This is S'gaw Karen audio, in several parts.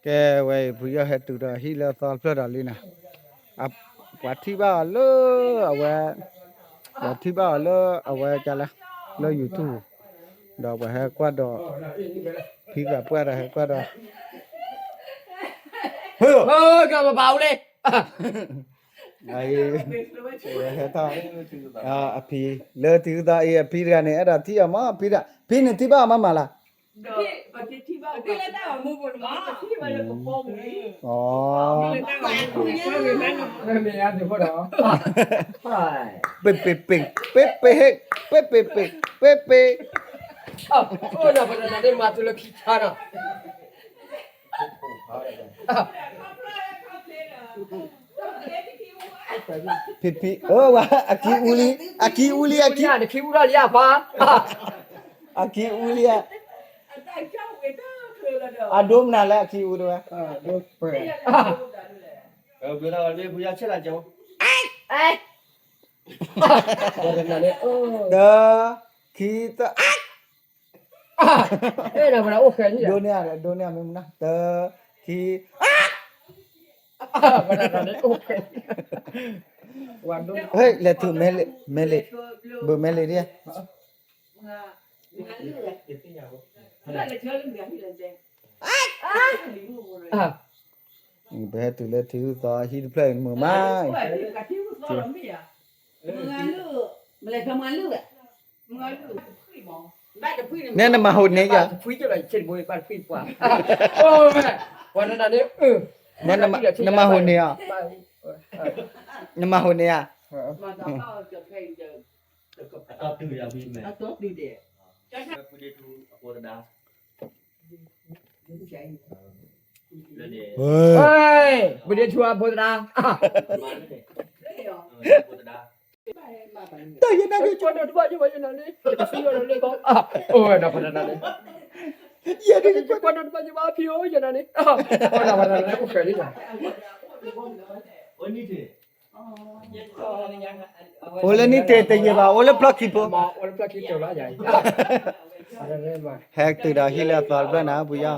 ကဲဝဲအံၤ ဖုယီၢ်ဟဲတုၤဒီးဟံၣ်လၢအသီတဖျၢၣ်ဒီးလံန့ၣ်, ပှၤထံၣ်ဘၣ်အီၤလၢအဝဲ, ပှၤထံၣ်ဘၣ်အီၤလၢအဝဲကလဲၣ်, လၢ YouTube, ဒီးပှၤဟဲကွၢ်ဒီး, ဖံသးပှၢ်ဒီးဟဲကွၢ်ဒီး, ကဘၣ်ဘၣ်အိၣ်လံ အဖံ, လၢထံဂုၢ်သီအံၤ အဖံတဂၤန့ၣ် အဲၣ်ဒိးထံၣ်အီၤမး ဖံတဂၤ, ဖံန့ၣ်ထံၣ်ဘၣ်အီၤမးမးလၢ်, ပ့ၤပ့ၤပ့ၤ, ပ့ၤပ့ၤပ့ၤ, ပ့ၤပ့ၤပ့ၤ, ဖံဖံ, အခံအူလံ, အခံအူလံ, အခံ, အခံအူလံဧါ, အဒိမနုၤလၢ အခံအူတဝဲ, တ, ခံ, တ, ဒိန့ၢ်, ဒိန့ၢ်မ့ၢ်မနုၤ, တ, ခံ, ဟဲလဲၤထူၣ်မဲလ့, မဲလ့, ဘုးမဲလ့ဒ်, ပဟဲတုၤလၢထံဂုၢ်သီဟံၣ်တဖျၢၣ်အံၤမုာ်မး, နဲနမၤဟူးန့ၢ်ယၤ, နမၤဟူးန့ၢ်အီၤ, နမၤဟူးန့ၢ်ဧါ, ပဒ့ထူအဖိသဒါ, တၢ်ယဲနာ်က့, ယဲဒ်ကွၢ်ဒီးတဘၣ်ယဘၣ်ဖံအိၣ်ယဲနာ်န့ၣ်, အိၣ်နၤဝဲဒၣ်လၢအိၣ်ဃဲးလံ, အိၣ်လၢနံၣ်တ့ၢ်တယံာ်ဘၣ် အိၣ်လၢဖျီၣ်ခံဖိ, အိၣ်လၢဖျီၣ်ခံတၢၤလီၤယၤအံၤ, ဟဲတုၤဒီးဟံၣ်လၢအသီတဖျၢၣ်နၤ ဖုယီၢ်,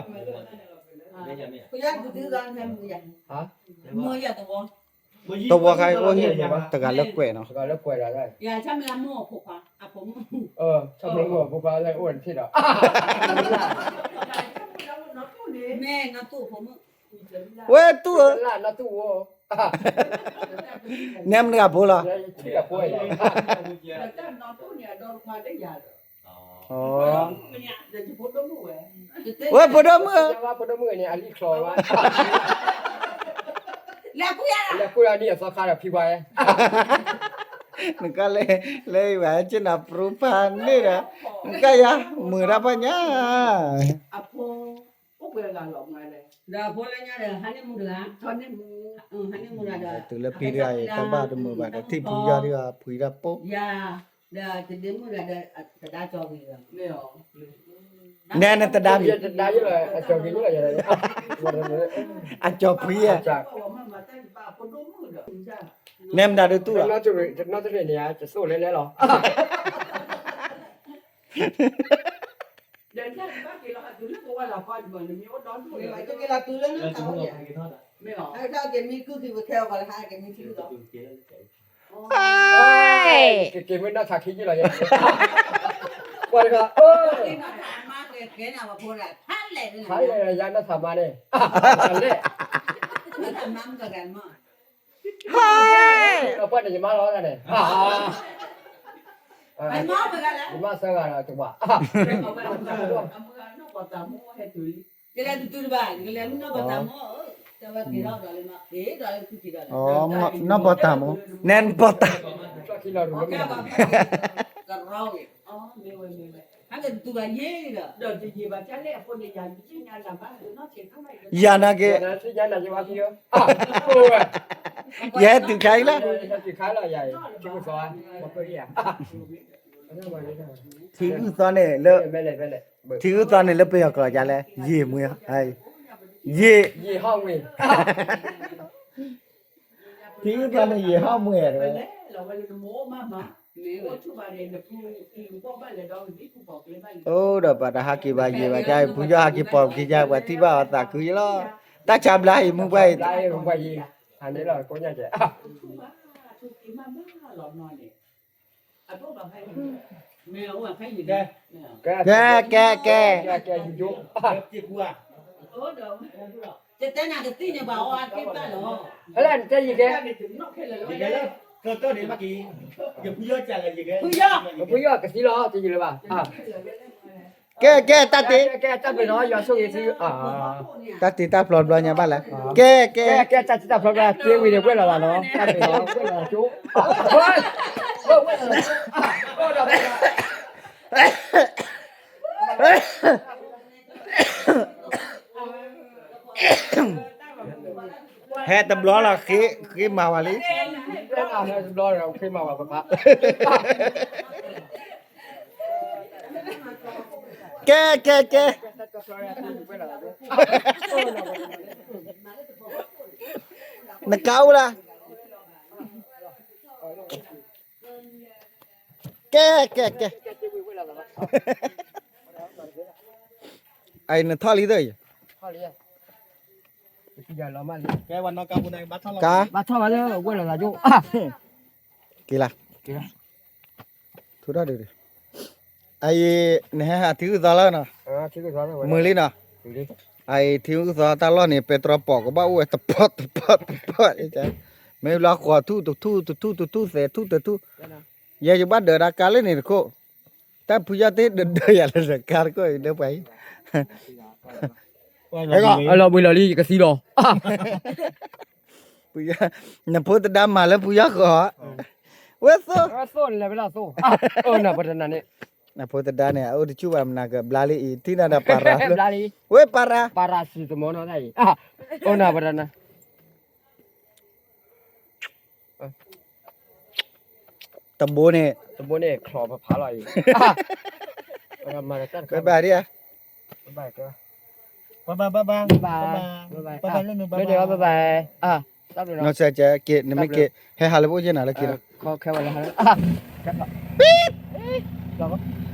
သဝီခါအံၤအိၣ်ဟံၣ်တဂၤလၢကွဲးနီၤ, တဂၤလၢကွဲးဒီး, ဝဲတူၢ်ဧၢ, နဲမတဂၤဖိလီၤ, ဝဲဖိဒိၣ်မုၣ်ဧၢ, နကလဲၤလဲၤဝဲက့ၤနၤပြူဖးန့ၣ်ဒီး, နကယၤမုာ်တၢ်ပှၤညါ ဒီးဖိလၢညါဒီး ဟးန့ၢ်မူတဂၤ, ဟးန့ၢ်မူတဂၤဒီး တုၤလၢဖံတဂၤအံၤ တၢ်ဘၣ်တမုာ်ဘၣ်ဒီး ထံၣ်ဖုယီၢ်ဒံးဘၣ် ဖှံတၢ်ပိၢ်, ယၤ, ဒီးတဒ့မုၣ်တဂၤဒီး တဒါကၠီၤဂ့ၤလီၤ, နဲနတဒါမံၤ, အကၠီၤဖှံဧါ, နဲမတၤဒုးတူၢ်လီၤ, တနီၣ်တရံးန့ၣ် တသိၣ်လဲလဲလီၤ က့ၤမ့ၢ်နီၢ်ဆးခံက့ၤလီၤယဲ, ပှၤတဂၤ, ဖးလဲၣ်ယၤနီၢ်ဆးမါန့ၣ်, လဲၣ်, ပှၤန့ၣ်ယမါလီၤန့ၣ်, ယမါဆၢဂၤဒီး ကဘၣ် ကလဲၤတတုၤတဘၣ် ကလဲၤမုၢ်နီၢ်ပှၤတၢ်မူ, တဝဲက့ၤထီၣ်ဒီးလၢနီၢ်က့ၤဒီးလၢခုက့ၤဒီးလၢ, နီၢ်ပှၤတၢ်မူ, နဲနပှၤတၢ်, ကရီဝဲ, ဟဲက့ၤတတုၤဘၣ်ယဲဒီး, ယၤနာ်က့, ယဟဲတုၤခါအံၤလီၤ, ထံဂုၢ်သီန့ၣ်လၢ, ထံဂုၢ်သီန့ၣ်လၢပယီၤကျိာ်ဒ်လဲၣ်, ယ့ၢ်မွ့ၢ်, ယ့ၢ်, ထံဂုၢ်သီန့ၣ်ယ့ၢ်ဟီၣ်မွ့ၢ်ဧါ, အိၣ်ဒီးပှၤတဟးက့ၤဘၣ်ယ့ၢ်ဘၣ်ကါအံၤ ဖုယီၢ်ဟးက့ၤပိာ်ပခံယါ ပှၤထံၣ်ဘၣ်အီၤသးခုယလီၤ, တၢ်ဆါဘျါအံၤမူပှၢ်အံၤ, တၢ်ဆါဘျါအံၤမူပှၢ်အံၤ, ဟးန့ၣ်လီၤကိညါကဲး, ကဲ ကဲ ကဲ ကဲ ကဲ ယိယိ, တဲနၤကသ့ၣ်န့ၣ်ဘၣ်အီၤအါက့ၢ်ပၢ်လီၤ, ဟဲလၢနတဲယကဲ, ဖုယီၢ်ကသံလီၤ တယံာ်လၢၤဘၣ်, ကဲ ကဲ တၢ်တ့, ကဲ တၢ်ပျ့ၤနီၤ ယွၤဆိၣ်ဂ့ၤသု, တၢ်တ့တၢ်ဖျီဘျီညါဘၣ်လဲၣ်, ကဲ ကဲ ကဲ တၢ်တ့တၢ်ဖျီဘျီ က့ဝံၤန့ၣ် ဝဲၢ်လီၤသးနီၤ တၢ်ပျ့ၤနီၤ ဝဲၢ်လီၤသးကၠိ, ဝဲၢ်လီၤသးကၠိ, ဟဲတဘျီလီၤ ဃ့မၤဝဲလံ, ဟဲတဘျီလီၤ ဃ့မၤဝဲပပၢ်, ကဲ ကဲ ကဲ, နကါအိၣ်လၢ, ကဲ ကဲ ကဲ, အအံၤနထီၣ်လံသၢအံၤ, ကါ, ဘၣ်ထီၣ်ဘၣ်လၢဝဲၢ်လီၤသးကၠိ, က့ၤလၢ, က့ၤလၢ, ထူထီၣ်ဒုးဒုး, အအံၤ နဟဲဟးထံဂုၢ်သီလၢနီၤ, မုာ်လံနီၤ, အအံၤထံဂုၢ်သီတၢ်လီၢ်န့ၣ် ပဲတြီပိာ်ကဘၣ်အိၣ်ဝဲတပီၢ်တပီၢ်တပီၢ်, မ့ၢ်ဘျီဃိးထူၣ်တထူၣ်တထူၣ်တထူၣ်သဲးထူၣ်တထူၣ်, ယဲယဘၣ်ဒၢးဒၣ်ကါလၢန့ၣ်တခိၣ်, တၢ်ဖုယီၢ်သ့ၣ်ဒၢးဒၢးယၤလၢဒၢးကါတခိၣ်အံၤဒၢးပှၤအံၤ အလီၤဘှံးလီၤလံ ယကသံလီၤ. နဖိသဒါမၤလၢဖုယီၢ်ဃီ, ဝဲသိ, သိနလဲၤဝဲလီၤသိ, အိၣ်နၢ်ပတနၤန့ၣ်, နဖိသဒါန့ၣ် အအိၣ်တဆူၣ်ဘၣ်မနၤကဘျါလံအံၤ ထံၣ်နၤဒီးပၤရၤ, ဘျါလံ, ဝဲပၤရၤ, ပၤရၤစံတမီနီၤတၢ်အံၤ, အိၣ်နၢ်ပတနၤ တဘိန့ၣ်, တဘိန့ၣ် ချီၣ်ဖးဖးလီၤအံၤ, ဘၣ်ဘၣ်ဒ်ဧါ, ဘၣ်ဘၣ်, ဘၣ်ဘၣ်, ဘၣ်ဘၣ်, ဘၣ်ဘၣ်, ဘၣ်ဘၣ်, နီၢ်စဲးက့ၤ နမ့ၢ်က့ၤ ဟဲဟးလၢပအိၣ်ယဲၢ်နၤလၢခံလီၤ, ခဲဝဲလၢဟးလၢ, ပံ, လီၤ,